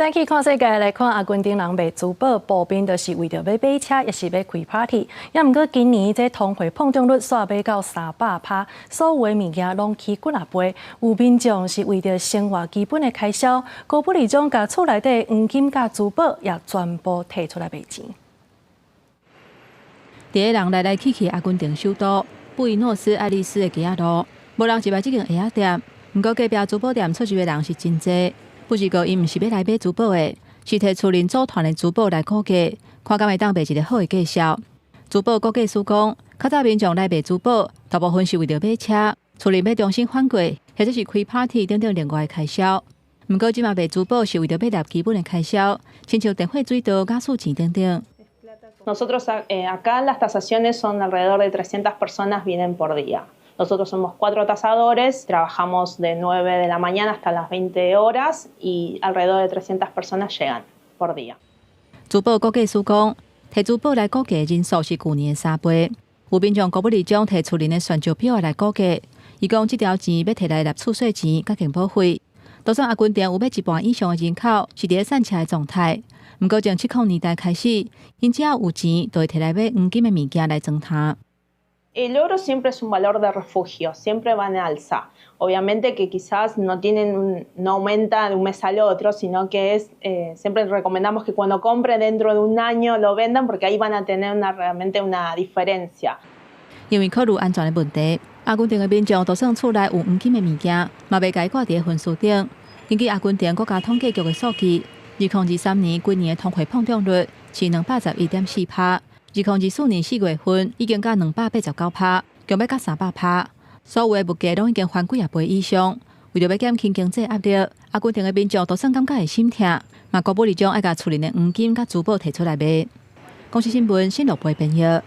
早起看世界來看，阿根廷人賣珠寶，普遍都是為著欲買車，抑是欲開 party。也毋過今年這通貨膨脹率煞欲到300趴，所有的物件攏起幾若倍。有民眾是為著生活基本的開銷，高不離將共厝內底黃金佮珠寶也全部提出來賣錢。佇咧人來來去去阿根廷首都布宜諾斯艾利斯的街仔路，無人入來這間鞋仔店。毋過隔壁珠寶店出入的人是真濟。不過𪜶毋是欲來買珠寶的，是提厝裡組團的珠寶來估價，看敢會當賣一个好的價數。珠寶估價師講，較早民眾來賣珠寶，大部分是為著買車、厝裡欲重新翻過，或者是開 party 等等另外的開銷。毋過這馬賣珠寶是為著欲納基本的開銷，親像電火水道、瓦斯錢等等。 Nosotros acá las tasaciones son alrededor de 300 personas vienen por día. Nosotros somos cuatro tasadores, trabajamos de 9 de la mañana hasta las 20 horas y alrededor de 300 personas llegan por día. 珠寶估價師講，提珠寶來估價人數是舊年的3倍。有民眾高不離將提厝裡的旋石錶來估價，伊講這條錢欲提來納厝稅錢佮健保費。就算阿根廷有欲一半以上的人口是佇咧散赤的狀態，毋過從七零年代開始，𪜶只要有錢，就會提來買黃金的物件來裝奅。 El oro siempre es un valor de refugio, siempre va en alza. Obviamente que quizás no tienen no aumenta de un mes al otro, sino que siempre recomendamos que cuando compren dentro de un año lo vendan porque ahí van a tener realmente una diferencia. 因為考慮安全的問題，阿根廷的民眾就算厝內有黃金的物件，嘛袂共伊掛佇咧焚書頂。根據阿根廷國家統計局的數據，2023年規年的通貨膨脹率是211.4趴。2024年4月份已經到289趴，強欲到300趴，所有的物價攏已經翻幾仔倍以上。為著欲減輕經濟壓力，阿根廷的民眾就算感覺會心疼，嘛高不離將愛共厝裡的黃金佮珠寶提出來賣。公視新聞新樂貝編譯。